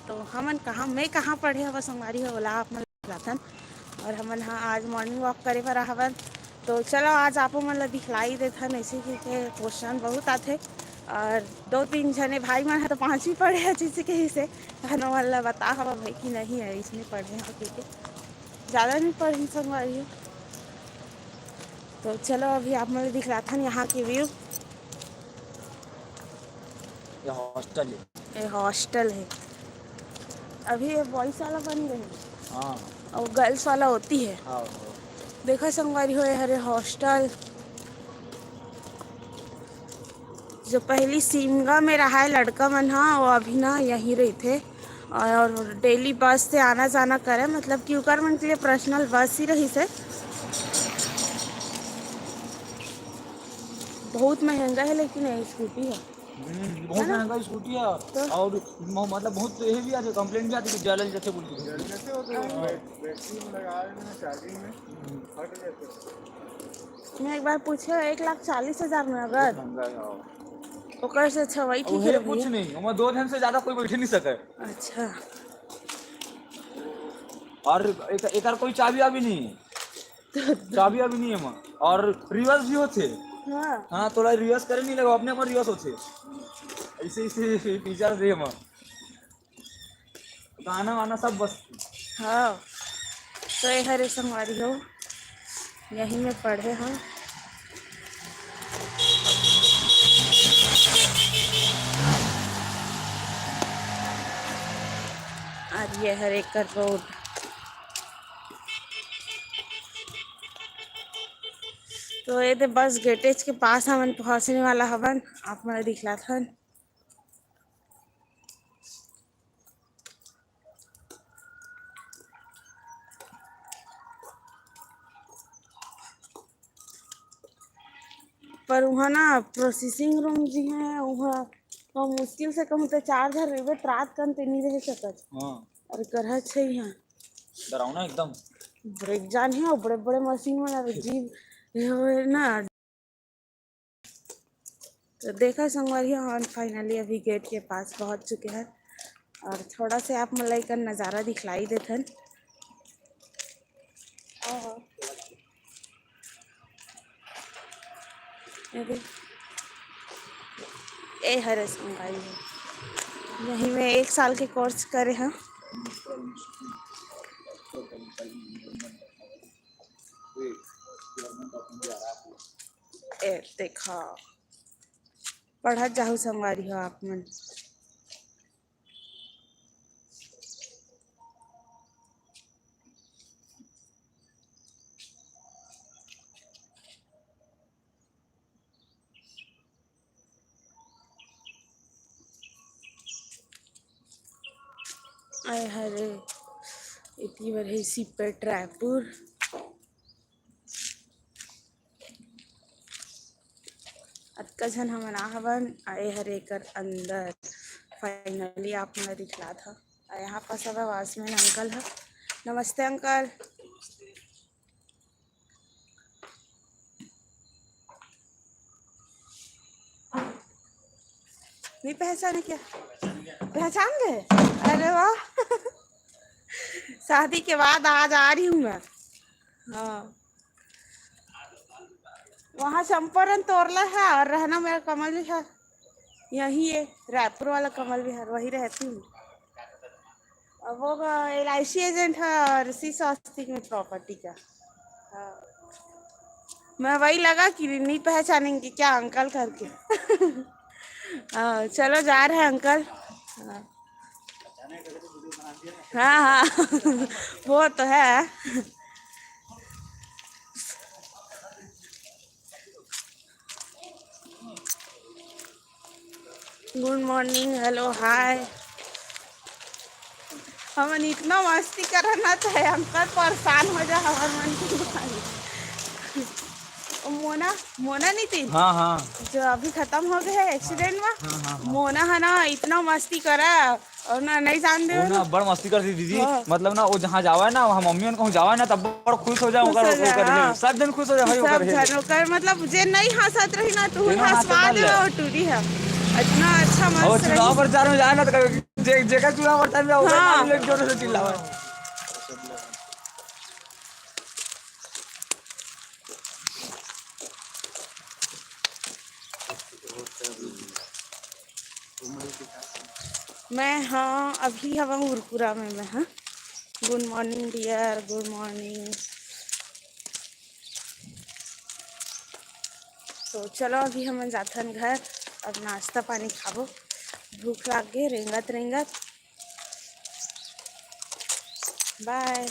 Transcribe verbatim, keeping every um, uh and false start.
तो हमन कहाँ, मैं कहाँ पढ़े हवं संगवारी हो, ओला आप मन बताथन। और हमन ह आज मॉर्निंग वॉक करे बर आहवन। तो चलो, आज आपो मन ला दिखलाई देथन, ऐसे के, के क्वेश्चन बहुत आथे। और दो तीन झने भाई मन ह तो पाँचवीं पढ़े हे, जैसे के हिसे, हमन ला बता हवा भाई कि नहीं है, इसमें पढ़े हो के, के। ज़्यादा नहीं पढ़े संगवारी हो। तो चलो, अभी आप मन ला दिखलाथन यहाँ के व्यू। ये हॉस्टल है। ये हॉस्टल है। अभी ये बॉयज वाला बन गए हैं। हाँ। और गर्ल्स वाला होती है। हाँ, हाँ। देखा संगवारी हो, ये हरे हॉस्टल। जो पहली सिमगा में रहा है लड़का मन, हाँ, वो अभी ना यहीं रहते और डेली बस से आना जाना करे, मतलब कि उकर मन के लिए पर्सनल बस ही रही से। बहुत महंगा है, लेकिन ये स्कूटी है। हम्म, बहुत है ना? महंगा स्कूटी है। तो? और म-, मतलब बहुत ये भी आते, कंप्लेंट भी आती कि जल जैसे बोल के। जल जैसे वो तो हाँ। बैट-, बैटरी में लगा रहे हैं ना, चार्जिंग में, हम्म। फट जाते हैं। मैं एक बार पूछे, एक लाख चालीस हजार में अगर बहुत महंगा है, हाँ। ओकर से अच्छा वही अब ठीक है है कुछ भैया। नहीं, ओमा दो जन से ज्यादा कोई बैठ नहीं सके। अच्छा। और एक, एकर कोई चाबी अभी नहीं है। चाबी अभी नहीं है माँ। और रिवर्स भी होते। हाँ। हाँ, थोड़ा रिवर्स करे नहीं लगा, अपने आप रिवर्स होते। ऐसे, ऐसे फीचर दे माँ। गाना वाना सब बस। हाँ। तो ये हरे संगवारी हो, यहीं में पढ़े हम। और ये हरे कर रोड। तो ये दे बस गेटेज के पास हमन पहुँचने वाला हवन, आप मन दिखलाथन। पर वहाँ ना प्रोसेसिंग रूम जी है, वहाँ, वहाँ मुश्किल से कहूँ तो चार हजार रहिबे, रात कन ते नहीं रह सकत। हाँ। और करहत छै यहाँ। डरावना एकदम। ब्रेक जान है, और बड़े बड़े मशीन वाला जीव, ये ना। तो देखा संगवारी हो, हम फाइनली अभी गेट के पास पहुँच चुके हैं और थोड़ा से आप मन ला एकर नज़ारा दिखलाई देथन। ओहो। ये देख। ए हरे संगवारी हो, यही में एक साल के कोर्स करे हैं। ए देखा, पढ़त जाहू संगवारी हो आप मन। आय हरे, एती बर हे सीपेट रायपुर। अतका झन हमन आ हवन, आए हरे एकर अंदर। फाइनली आप मन ला दिखलात ह। अउ यहाँ पास हवय वॉचमैन अंकल ह। नमस्ते अंकल। नहीं पहचाने क्या? पहचान गए? अरे वाह। शादी के बाद आज आ रही हूँ मैं। हाँ। वहाँ चंपारण तोरला है और रहना मेरा कमल विहार यही है, रायपुर वाला कमल विहार, वही रहती हूँ। अब वो एल आई सी एजेंट है और सी स्वास्तिक में प्रॉपर्टी का। हाँ। मैं वही लगा कि नहीं पहचानेंगे क्या अंकल करके। हाँ, चलो जा रहे हैं अंकल। हाँ। हाँ, हाँ। वो तो है। गुड मॉर्निंग, हेलो, हाय। हमन इतना मस्ती करन ना, चाहे अंकल परेशान हो जा हमर मन के भाई। मोना, मोना नितिन। हाँ, हाँ। जो अभी खत्म हो गए है एक्सीडेंट में, हाँ, हाँ, हाँ। मोना है ना, इतना मस्ती करा और ना, नहीं जान दे वो ना। बड़ मस्ती करती दीदी। हाँ। मतलब ना, वो जहाँ जावे ना, वहाँ मम्मी उनको जावे ना, तब बड़ खुश हो जाए, खुश ओकर, हो जाए, ओकर हाँ। सब जन खुश हो जाए भाई, सब ओकर हे। जन ओकर, मतलब जे नहीं हंसत रही ना, तू तेनो हंसवा हंसत दे, ले। वो टूरी है। इतना अच्छा और मस्त चुनाव रही। प्रचार में जाए ना तो कभी जे-, जेकर चुनाव प्रचार में जाए, ओकर हाँ। नाम लेके जोर से चिल्लावे। मैं हाँ अभी हवा उरपुरा में मैं हाँ। Good morning dear, good morning। तो चलो अभी हमन जाथन घर, अब नाश्ता पानी खाबो, भूख लाग गे रेंगत रेंगत। बाय।